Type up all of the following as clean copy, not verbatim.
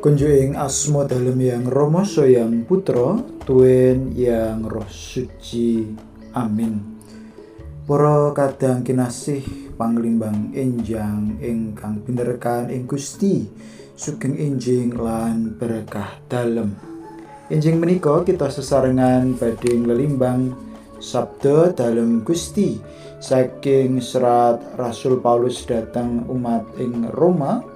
Kunjuk ing asma dalem Yang Rama Yang Putra Tuwin Yang Roh Suci. Amin. Para kadang kinasih panglimbang enjang ingkang binerekan ing Gusti, sugeng enjing lan berkah dalem. Enjing menika kita sesarengan badhe nglelimbang sabda dalem Gusti saking serat Rasul Paulus dhateng umat ing Roma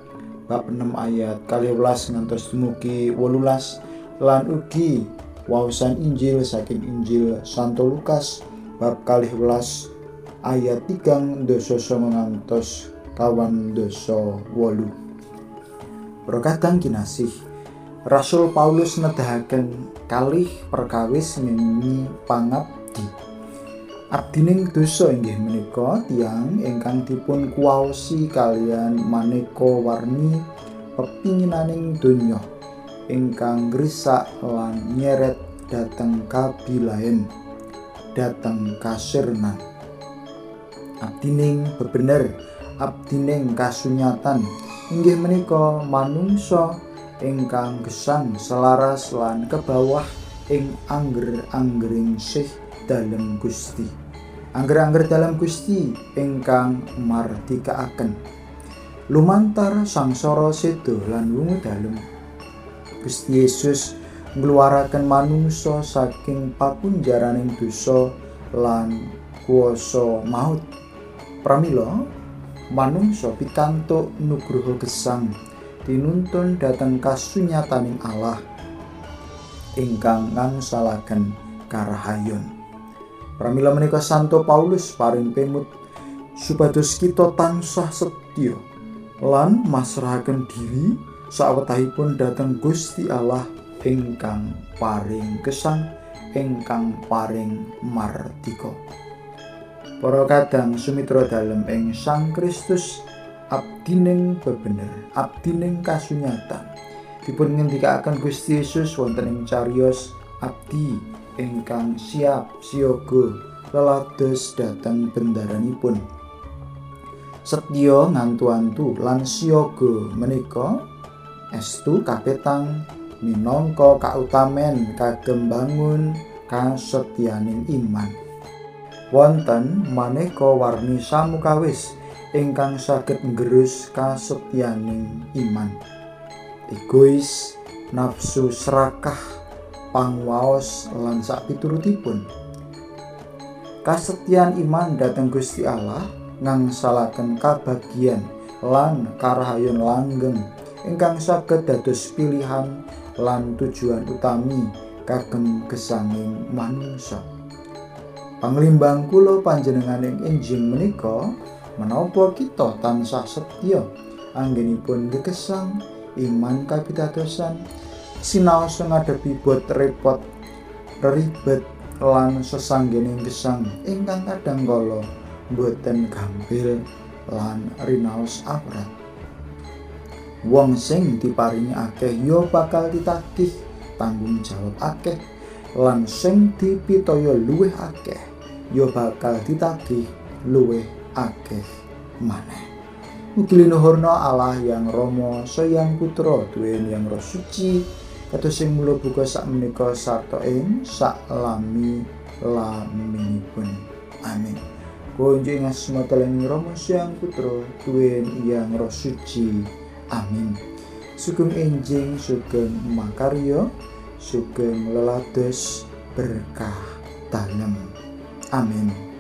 bab 6 ayat 12 ngantos dumugi 18 lan ugi waosan Injil saking Injil Santo Lukas bab 12 ayat 3 dasa 9 ngantos 4 dasa 8. Para kadang kinasih, Rasul Paulus nedahaken kalih perkawis ngengi pangabdi. Abdining dosa inggih menika tiyang ingkang dipun kuwaosi kaliyan maneka warni pepinginaning donya ingkang ngrisak lan nyeret dhateng kabilaen, dhateng kasirnan. Abdining bebener, abdining kasunyatan inggih menika manungsa ingkang gesang selaras lan kebawah ing angger-anggering sih dalem Gusti. Angger-angger dalem Gusti ingkang mardikaaken lumantar sangsara sedo lan wungu dalem. Gusti Yesus ngluwaraken manungsa saking pakunjaraning dosa lan kuasa maut. Pramila manungsa pikantuk nugroho gesang tinuntun dhateng kasunyataning Allah ingkang ngangsalaken karahayon. Pramila menika Santo Paulus paring pemut supados kita tansah setya lan masrahaken diri sawetahipun dhateng Gusti Allah ingkang paring gesang, ingkang paring mardika. Para kadang sumitra dalem ing Sang Kristus, abdining bebener, abdining kasunyatan, dipun ngendikaaken Gusti Yesus wonten ing cariyos abdi ingkang siap siaga lelados dhateng bendaranipun. Setya ngantu-antu lan siaga menika estu kapetang minangka kautamen kagem bangun kasetyaning iman. Wonten maneka warni samukawis ingkang saged nggerus kasetyaning iman. Egois, nafsu serakah, pangwaos lan sapiturutipun. Kasetyan iman dhateng Gusti Allah ngangsalaken kabagian lan karahayon langgeng ingkang saged dados pilihan lan tujuan utami kagem gesanging manungsa. Panglimbang kula panjenengan ing enjing menika menapa kita tansah setya anggenipun gegesang iman kapitadosan sinaosa ngadepi bot repot, reribet lan sesanggening gesang ingkang kadang kala boten gampil lan rinaos awrat. Wong sing diparingi akeh ya bakal ditagih tanggung jawab akeh, lan sing dipitaya luwih akeh ya bakal ditagih luwih akeh maneh. Mugi linuhurna Allah Yang Rama, Yang Putra, Tuwin Yang Roh Suci, kados sing mula buka sakmenika sarta ing saklami laminipun. Amin. Kunjuk ing asma dalem Rama, Yang Putra, Tuwin Yang Roh Suci. Amin. Sugeng enjing, sugeng makarya, sugeng lelados berkah dalem. Amin.